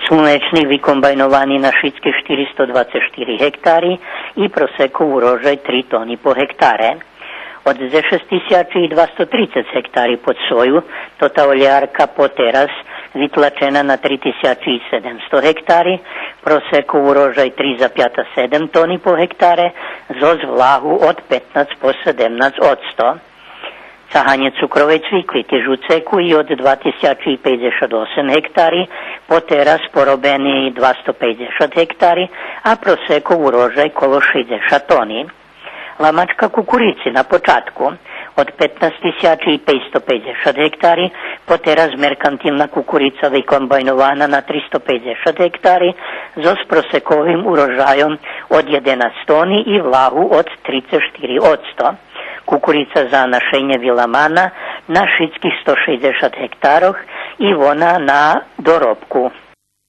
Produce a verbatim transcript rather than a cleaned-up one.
Слунечни викомбайновани на шицки штиристо двацец штири гектари и просеков урожай три тони по гектаре. Од дзешец тисячи и двасто трицец гектари под сою, тота олєярка потераз витлачена на три тисячи и седемсто гектари, просеков урожай три запята седем тони по гектаре, зоз влагу од петнац по седемнац одсто. Цаганє цукровей цвикли тиж у цеку и од два тисячи и пейдзешат осем гектари, потераз поробени двасто пейдзешат гектари, а просеков урожай коло шейдзешат тони. Ламачка кукурици на початку од петнац тисячи и пейсто пейдзешат гектари, потераз меркантилна кукурица викомбайнована на тристо пейдзешат гектари, зоз просековим урожайом од єденац тони и влагу од трицец штири одсто. Кукурица за нашенє виламана на шицких сто шейдзешат гектарох и вона на доробку.